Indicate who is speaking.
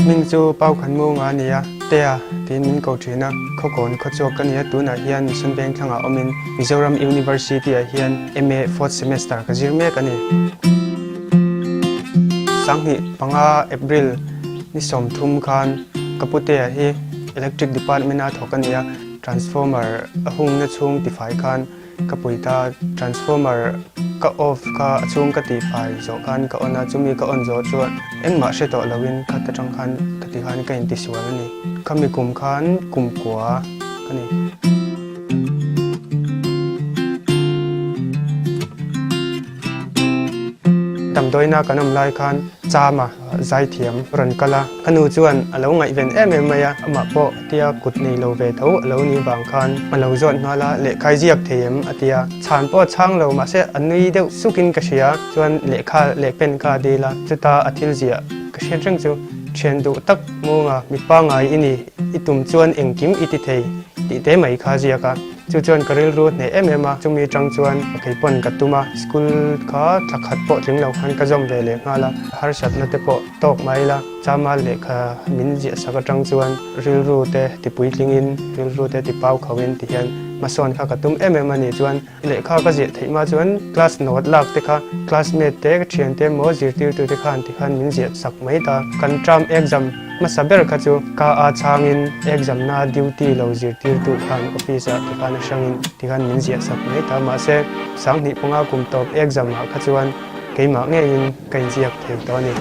Speaker 1: Hming chu Pau Khanmunga a ni a, Tea tiin min ko thin a, Khawkawn khawchhuak ka ni a, tunah hian Mission Vengthlangah awmin Mizoram University-ah hian MA fourth semester ka zir mek a ni. 2005 April ni 30 khan ka putea hi Electric Department-a thawk a ni a, Transformer a hungna chhung tifai khan Ka pui ta transformer ka off kha a chhung ka tih fai zawh khan ka on a, chumi ka on zawh chuan engmah hre tawh loin khat atang khan ka ti khan ka intisual a ni. Khami kum khan kum kua ka ni. Damdawiina kan awm lai khan Chama zaithiam rawn kal a, ka nu chuan a lo ngaihven em em mai a, amah pawh tia kut nei lo ve tho a lo nih vang khan a lo zawt nghal a, lehkha i ziak thei em? a ti a, chhan pawh a chhang lo mahse a nui deuh sukin ka hria, chuan lehkha leh pen kha a dil a, chuta a thil ziah ka hriat reng chu thian duh tak munga mipa ngai i ni, i tum chuan engkim i ti thei tih te mai kha a ziak a. Chu chuan ka rilru hneh em em a, chumi atang chuan kei pawn ka tum a, school kha thla khat pawh tling lo khan ka zawm ve leh nghal a, harsatna te pawh tawk mai la, Chama lehkha min ziah sak atang chuan rilru te ti puitlingin, rilru te ti pau khauhin ti hian hmasawn kha ka tum em em a nih chuan lehkha ka ziah theih hma chuan class note lak te kha classmate te ka thiante emaw zirtirtu te khan ti khan min ziah sak mai ta, kan term exam Hmasa ber kha chu ka a chhangin exam na duty lo zirtirtu khan office ah tikhan a hrangin tikhan min ziah sak mai ta. Mahse, 2005 kum tawp exam ah kha chuan keimah ngeiin ka inziak thei tawh a ni.